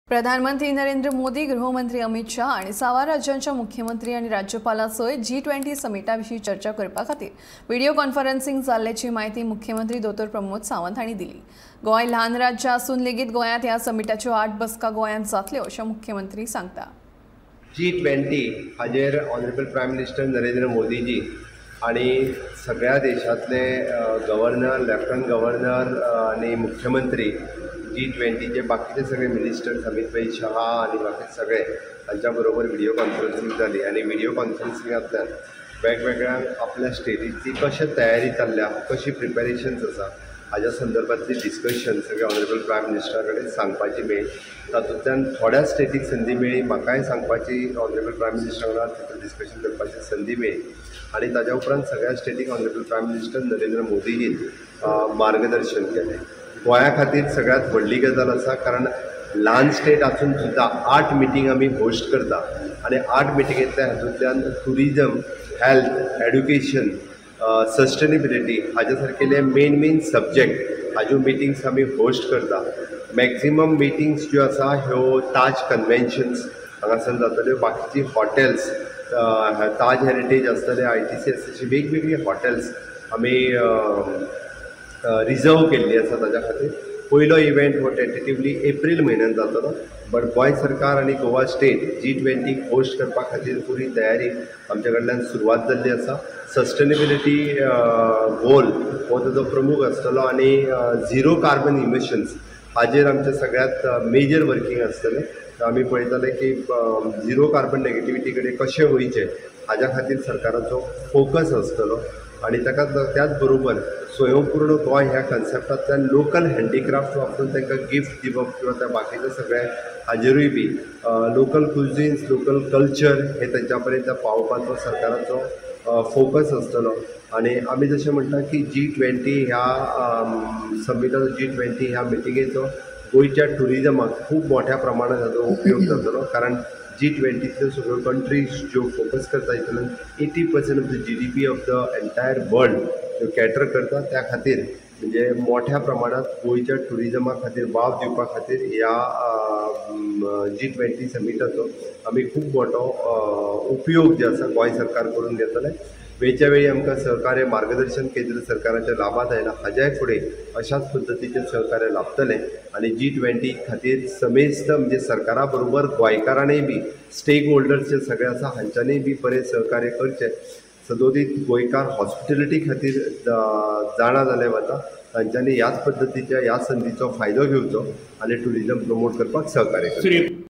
प्रधानमंत्री नरेंद्र मोदी, गृहमंत्री अमित शाह आनी साबार राज्यांच्या मुख्यमंत्री आनी राज्यपालां सयत G20 समिटा विशीं चर्चा करपा खातीर व्हिडिओ कॉन्फरन्सिंग जाल्ल्याची म्हायती मुख्यमंत्री दोतोर प्रमोद सावंत हांणी दिली. गोंय ल्हान राज्य आसून लेगीत गोंयांत ह्या समिटाच्यो 8 बसका गोंयांत जातल्यो अशें मुख्यमंत्री सांगता. G20 हाजेर honourable prime minister Narendra Modiji आनी सगळ्या देशांतले गव्हर्नर, लेफ्टनंट गव्हर्नर आनी मुख्यमंत्री, G20चे बाकीचे सगळे मिनिस्टर्स अमित भाई शहा आनी बाकी सगळे हांच्या बरोबर व्हिडिओ कॉन्फरन्सिंग जाली आनी व्हिडिओ कॉन्फरन्सिंगांतल्यान वेगवेगळ्या आपल्या स्टेटींतली कशें तयारी चल्ल्या, कशी प्रिपेरेशन्स आसा हाज्या संदर्भातली डिस्कशन सगळे ऑनरेबल प्रायम मिनिस्टरा कडेन सांगपाची मेळ्ळी. तातूंतल्यान थोड्या स्टेटीक संदी मेळ्ळी म्हाकाय सांगपाची, ऑनरेबल प्रायम मिनिस्टरा वांगडा तितून डिस्कशन करपाची संदी मेळ्ळी आनी ताज्या उपरांत सगळ्या स्टेटीक ऑनरेबल प्रायम मिनिस्टर नरेंद्र मोदीजीन मार्गदर्शन केलें. गोंया खातीर सगळ्यांत व्हडली गजाल आसा, कारण ल्हान स्टेट आसून सुद्दां 8 मिटींग आमी होस्ट करता आनी 8 मिटिंगेंतल्या हातूंतल्यान टुरिजम, हेल्थ, एड्युकेशन, सस्टेनेबिलिटी हाज्या सारकेले मेन मेन सब्जेक्ट हाज्यो मिटिंग्स आमी होस्ट करता. मॅक्सिमम मिटिंग्स ज्यो आसा ह्यो ताज कन्वेन्शन्स हांगासर जातल्यो, बाकीची हॉटेल्स, ताज हेरिटेज आसतले, ITC अशी वेगवेगळी हॉटेल्स आमी रिजर्व केल्ली आसा. ताज्या खातीर पयलो इव्हेंट हो टेंटेटिवली एप्रील म्हयन्यान जातलो, बट गोंय सरकार आनी गोवा स्टेट G20 host करपा खातीर पुरी तयारी आमच्या कडल्यान सुरवात जाल्ली आसा. सस्टेनेबिलिटी गोल हो ताजो प्रमुख आसतलो आनी झिरो कार्बन इमिशन्स हाजेर आमचें सगळ्यांत मेजर वर्किंग आसतलें. आमी पळयतले की झिरो कार्बन नेगेटिविटी कडेन कशें वयचें हाज्या खातीर सरकाराचो फोकस आसतलो आनी ताका त्याच बरोबर स्वयंपूर्ण गोंय ह्या कन्सेप्टांतल्यान लोकल हँडीक्राफ्ट वापरून तांकां गिफ्ट दिवप किंवा त्या बाकीच्या सगळ्या हाजेरूय बी लोकल कुझिन्स, लोकल कल्चर हे तांच्या पर्यंत पावोवपाचो सरकाराचो फोकस आसतलो. आनी आमी जशें म्हणटा की G20 ह्या समिटाचो, G20 ह्या मिटिंगेचो गोंयच्या टुरिजमाक खूब मोठ्या प्रमाणात हाजो उपयोग जातलो, कारण G20तल्यो सगळ्यो कंट्रीज ज्यो फोकस करता हितून 80% of the GDP of the entire world ज्यो कॅटर करता, त्या खातीर म्हणजे मोठ्या प्रमाणात गोंयच्या टुरिजमा खातीर वाव दिवपा खातीर ह्या G20 समिटाचो आमी खूब मोठो उपयोग जे आसा गोंय सरकार करून घेतलें. वेळच्या वेळी आमकां सहकार्य मार्गदर्शन केंद्र सरकाराचें लाभात आयलां, हाज्याय फुडें अशाच पद्दतीचें सहकार्य लाभतलें आनी G20 खातीर समेस्त म्हणजे सरकारा बरोबर गोंयकारांनीय बी स्टेक होल्डर्स जे सगळे आसा हांच्यांनीय बी बरें सहकार्य करचें. सदोदीत गोंयकार हॉस्पिटेलिटी खातीर जाणा जाले वता, तांच्यांनी ह्याच पद्दतीच्या ह्या संदीचो फायदो घेवचो आनी टुरिजम प्रमोट करपाक सहकार्य करचें.